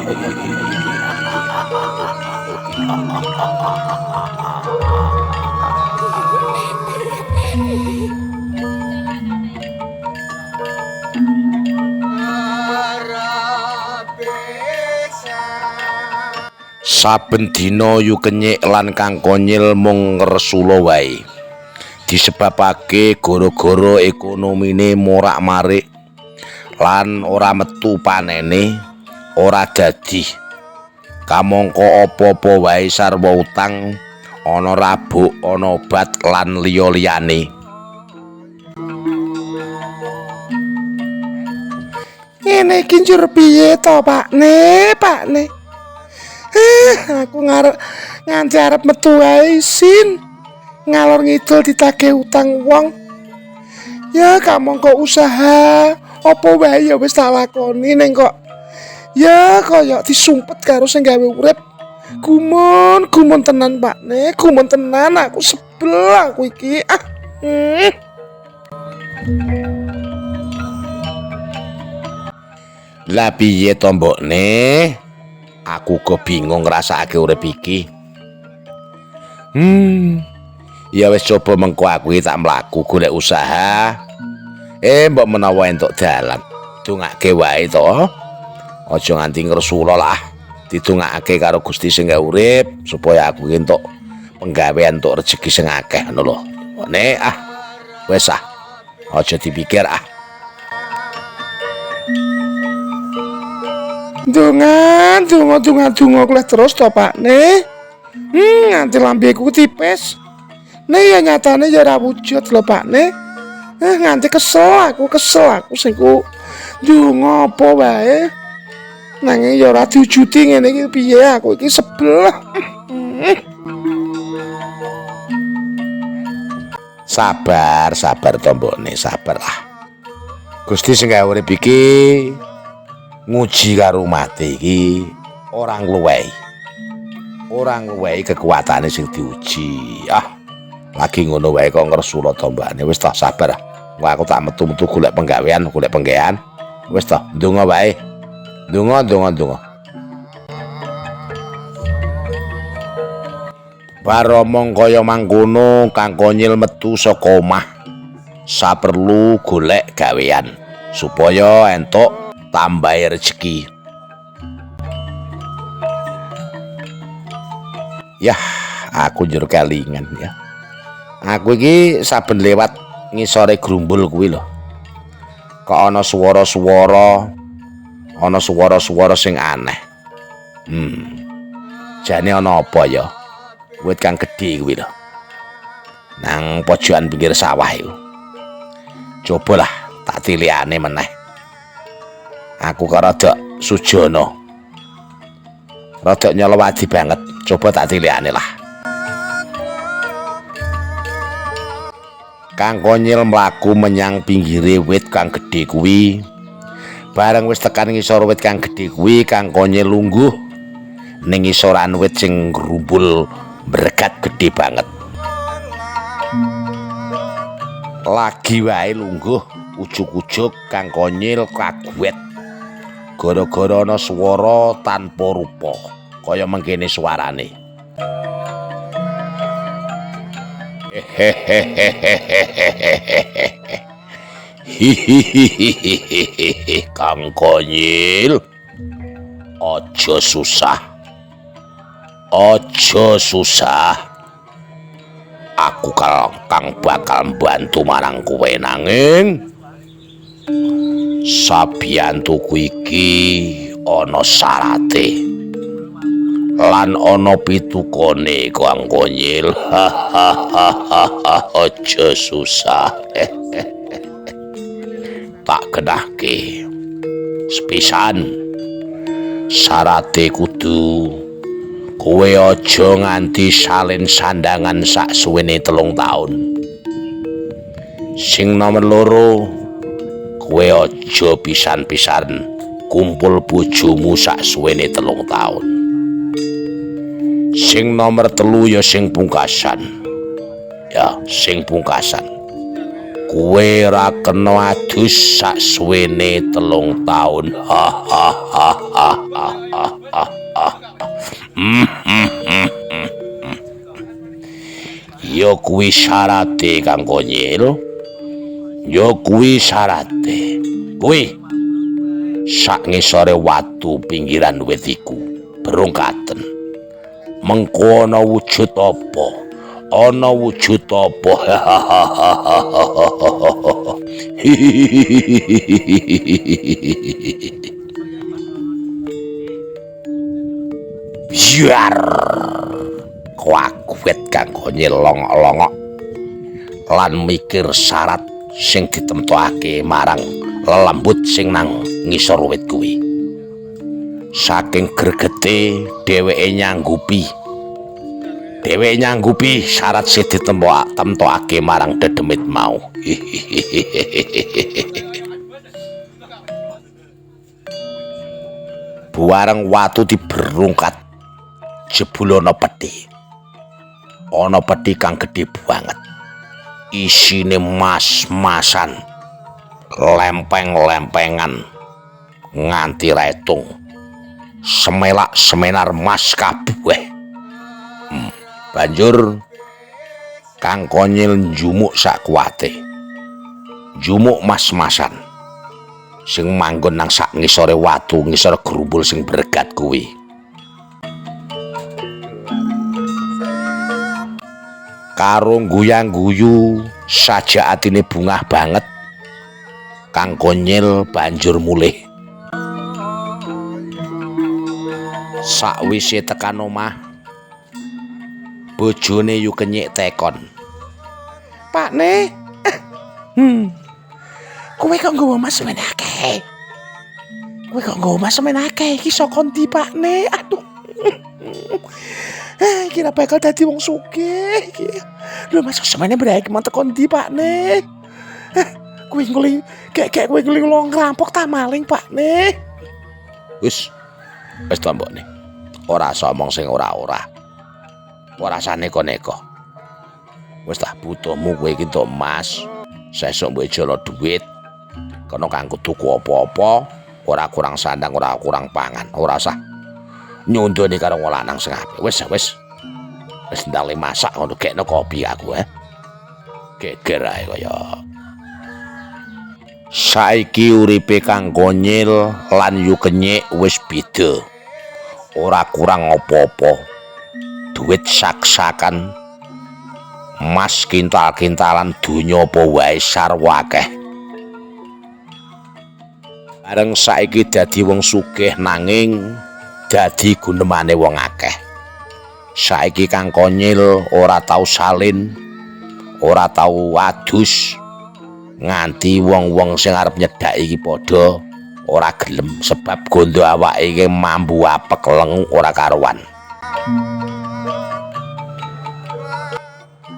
Saben dina Yu Kenyek lan Kang Konyil mung ngresula wae. Disebabake gara-gara ekonomine morak-marik lan ora metu panene, ora dadi. Kamangka apa-apa wae sarwa utang, ana rabuk, ana obat lan liya-liyane. Ngene iki njur piye to, Pakne, Pakne? Aku ngarep nganti arep metu wae isin. Ngalor ngidul ditagih utang wong. Ya kamangka usaha apa wae ya wis tak lakoni ning kok ya kaya disumpet karo sing gawe urip. Gumun, gumun tenan, Pakne, gumun tenan, aku sebel aku iki. Ah. Lah piye to mbokne? Aku kok bingung ngrasakake urip iki. Ya wis coba mengko aku iki tak mlaku golek usaha. Mbok menawa entuk dalan. Dongake wae to. Aja nganti ngresula lah. Didongakake karo Gusti sing gawe urip supaya aku iki entuk penggawean, entuk rejeki sing akeh ngono lho. Mbokne ah. Wis ah. Aja dipikir ah. Donga, donga, donga, donga kleh terus to, Pakne. Nganti lambeku tipis. Nek ya nyatane ya ora wujud lho, Pakne. Nganti kesel aku, kesel aku sing ku donga apa wae. Nanging ya ora diwujudi ngene iki piye aku iki sebel. Sabar, sabar to mbokne, sabar lah. Gusti sing gawe urip iki nguji karo mati iki ora ngluwehi. Ora ngluwehi kekuatane sing diuji. Ah, lagi ngono wae kok ngresula to mbakne. Wis ta sabar ah. Wah, aku tak metu-metu golek penggawean, golek penggawean. Wis ta, ndonga wae. Ndonga, ndonga, ndonga. Bar omong kaya mangkono, Kang Konyil metu saka omah. Saperlu golek gawean supaya entuk tambahi rejeki. Yah, aku njur kelingan ya. Aku iki saben lewat ngisore grumbul kuwi lho. Kok ana swara-swara, ana swara-swara sing aneh. Jane ana apa ya? Wit kang gedhe kuwi lho. Nang pojokan pinggir sawah iku. Cobalah tak tilikane meneh. Aku kok rada sujana. Rada nyolowadi banget. Coba tak tilikane lah. Kang Konyil mlaku menyang pinggire wit kang gedhe kuwi. Bareng wis tekan ngisor wit kang gedhe kuwi, Kang Konyil lungguh ning ngisoran wit sing ngrumbul mbregat gedhe banget. Lagi wae lungguh, ujug-ujug Kang Konyil kaguet. Gara-gara ana swara tanpa rupa, kaya mengkene suarane. Hihihihihihihi, Kang Konyil, aja susah, aja susah. Aku kang bakal mbantu marang kowe, nanging sabiyantuku iki ana syarate lan ana pitukane, Kang Konyil. Hahaha, aja susah. Tak genahke sepisan syarate kudu kowe aja nganti salin sandangan sak suwene 3 taun. Sing nomor 2, kowe aja pisan-pisan kumpul bojomu sak suwene 3 taun. Sing nomor 3 ya sing pungkasan. Ya, sing pungkasan. Kowe ora kena adus sak suwene 3 taun. Hahaha. ah ah. Hmm, hmm, hmm, hmm, hmm. Ya kuwi syarate Kang Konyil. Ya kuwi syarate. Kuwi sak ngisore watu pinggiran wit iku brongkaten. Mengko ana wujud apa? Ana wujud apa? Biar kaget Kang Konyil longok-longok lan mikir syarat sing ditemtokake marang lelembut sing nang ngisor wit kuwi. Saking gregete dheweke nyanggupi. Dheweke nyanggupi syarat sing ditemtokake marang dedemit mau. Buareng watu diberungkat jebul ana peti. Ana peti kang gedhe banget. Isine mas-masan, lempeng-lempengan nganti retung. Semelak semenar mas kabeh. Banjur Kang Konyil njumuk sak kuwate. Njumuk mas-masan sing manggon nang sak ngisore watu, ngisor grumbul sing bregat kuwi. Karo guyang-guyu saja atine bungah banget. Kang Konyil banjur mulih. Sakwise tekan omah, bojone yu kenyik tekon. Pakne, kowe kok nggawa mas semen akeh? Kowe kok nggawa mas semen akeh iki saka ndi, Pakne? Aduh. Iki ra bakal dadi wong sugih iki. Lho mas semene brek mau teko ndi, Pakne? Kowe nguli gek-gek kowe nguli wong ngerampok ta maling, Pakne? Wis. Wis to mbokne. Ora usah omong sing ora-ora. Ora usah neko-neko. Wis tak butuhmu kowe iki entuk emas. Sesuk mbok ijolo duit. Kono kanggo tuku apa-apa, ora kurang sandang, ora kurang pangan, ora usah nyundoni karo wong lanang sing apik. Wis, wis. Wis ndang le masak ngono gekno kopi aku, eh. Geger ae kaya. Saiki uripe Kang Konyil lan Yu Kenyik wis beda. Ora kurang apa-apa. Duit sak-sakan, mas kintal-kintalan, donya apa wae sarwa akeh. Bareng saiki dadi wong sugih nanging dadi gunemane wong akeh. Saiki Kang Konyil ora tau salin, ora tau adus, nganti wong-wong sing arep nyedhaki iki padha ora gelem sebab gondo awake iki mambu apek lengu ora karuan.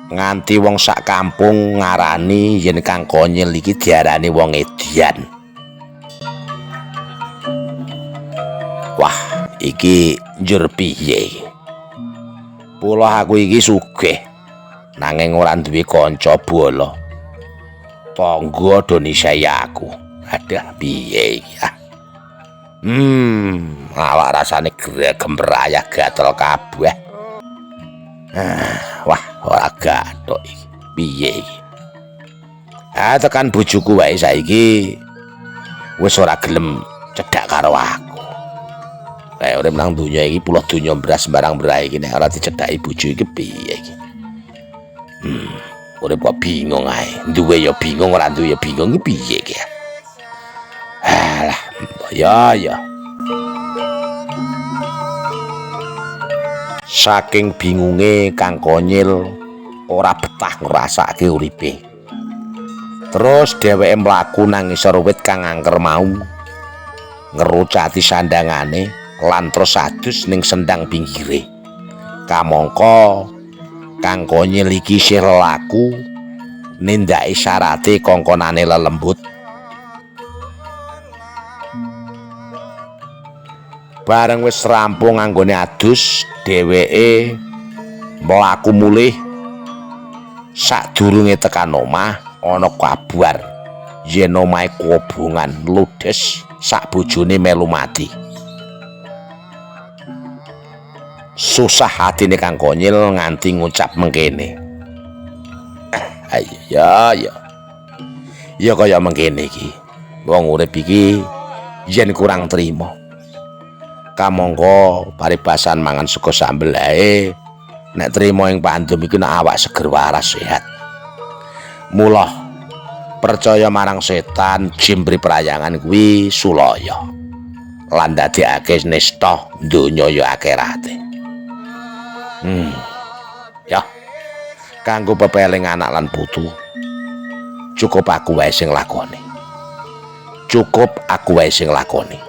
Nganti wong sak kampung ngarani yen Kang Konyil iki diarani wong edian. Wah, iki njur piye iki? Pula aku iki sugih nanging ora duwe kanca bala. Tangga do nisai aku. Aduh, piye iki? Ah. Awak rasane gemrayah gatel kabeh. Wah, ora gathuk iki. Piye iki? Ah, tekan bojoku wae saiki wis ora gelem cedhak karo aku. Kayak urip nang donya iki pulau donya beras barang berai iki nek ora dicedhaki bojo iki piye iki? Urip kok bingung ae. Duwe ya bingung, ora duwe ya bingung iki piye iki? Alah, ya ya. Saking bingunge Kang Konyil ora betah ngrasake uripe. Terus dheweke mlaku nang ngisor wit kang angker mau, ngerucati sandangane lan terus adus ning sendang pinggire. Kamangka Kang Konyil iki isih lelaku nindakake syarate kongkonane lelembut. Bareng wis rampung anggone adus, dheweke mlaku mulih. Sadurunge tekan omah ana kabar yen omahe kobongan ludes sak bojone melu mati. Susah hatine Kang Konyil nganti ngucap mengkene. Ayo ya ya. Ya kaya mengkene iki. Wong urip iki yen kurang trima. Kamangka paribasan mangan sego sambel ae nek trima ing pandum iki nek awak seger waras sehat. Mula percaya marang setan jimbri prayangan kuwi sulaya. Lan dadekake nista donya ya akhirate. Ya. Kanggo pepeling anak lan putu. Cukup aku wae sing lakoni. Cukup aku wae sing lakoni.